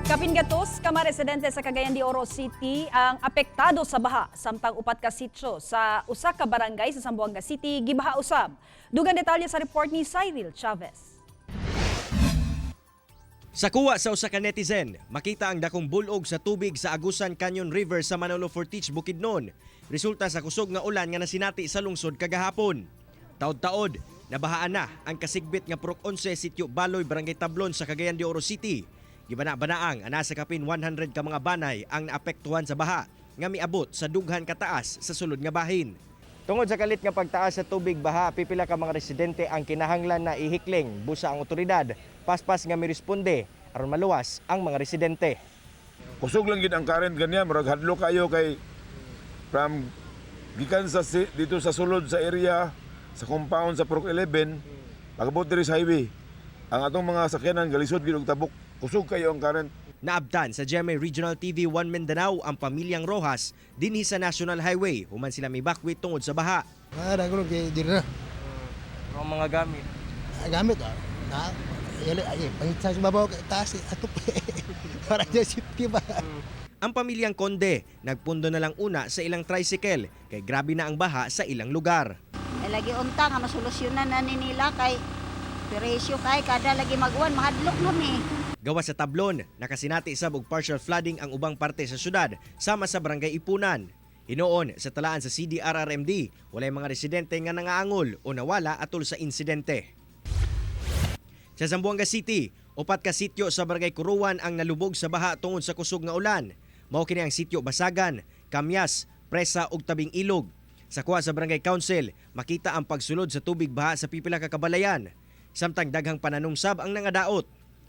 Kapin gatos ka mga residente sa Cagayan de Oro City ang apektado sa baha samtang upat ka sitio sa usa ka barangay sa Zamboanga City gibaha usab. Dugang detalye sa report ni Cyril Chavez. Sa kuwa sa usa ka netizen, makita ang dakong bulog sa tubig sa Agusan Canyon River sa Manolo Fortich, Bukidnon. Resulta sa kusog nga ulan nga nasinati sa lungsod kagahapon. Taod-taod, nabahaan na ang kasigbit nga Purok 11, Sitio Baloy, Barangay Tablon sa Cagayan de Oro City. Gibana-banaang ana sa kapin 100 ka mga banay ang naapektuhan sa baha nga miabot sa dughan kataas sa sulod nga bahin. Tungod sa kalit nga pagtaas sa tubig baha, pipila ka mga residente ang kinahanglan na ihikling busa ang otoridad paspas nga miresponde aron maluwas ang mga residente. Kusog lang gid ang current ganyan, murag hadlok kayo kay from gikan sa dito sa sulod sa area sa compound sa Purok 11 pagabot diri sa highway. Ang atong mga sakyanan galisod gid og tabok. Kusog kayo ang current. Naabtan sa GMA Regional TV 1 Mindanao ang pamilyang Rojas dinhi sa National Highway human sila mibakwit tungod sa baha. Ah, dagulo kay diri na. Ang mga gamit. Ah, gamit ah. Na, yali ay pangit sa babaw kay taas eh, ato pa. Para di safety ba. Ang pamilyang Konde nagpundo na lang una sa ilang tricycle kay grabe na ang baha sa ilang lugar. Eh, lagi unta nga masolusyonan na ni nila kay presyo kay kada lagi maguan mahadlok na mi. Gawa sa Tablon, nakasinati sab og partial flooding ang ubang parte sa syudad sama sa Barangay Ipunan. Hinuon sa talaan sa CDRRMD, walay mga residente nga nangaangol o nawala atol sa insidente. Sa Zamboanga City, upat ka sityo sa Barangay Kuruan ang nalubog sa baha tungod sa kusog nga ulan. Mao kini ang sityo Basagan, Kamyas, Presa ug Tabing Ilog. Sa kuha sa Barangay Council, makita ang pagsulod sa tubig baha sa pipila ka kabalayan. Samtang daghang pananumsab ang nangadaot.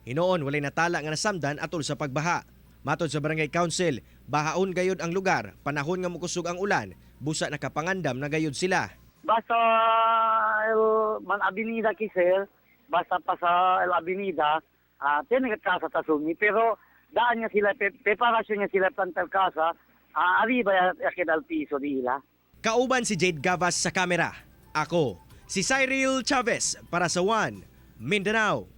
Hinuon walay natala nga nasamdan atol sa pagbaha. Matod sa Barangay Council, bahaon gayod ang lugar, panahon nga mokusog ang ulan, busa nakapangandam na gayod sila. Basta el man avenida kisel, basta pa sa el avenida, tiene que casa tasumi, pero daan niya sila, preparasyon niya sila plantar casa, arriba ya queda al piso dila. Kauban si Jade Gavas sa kamera. Ako, si Cyril Chavez para sa One Mindanao.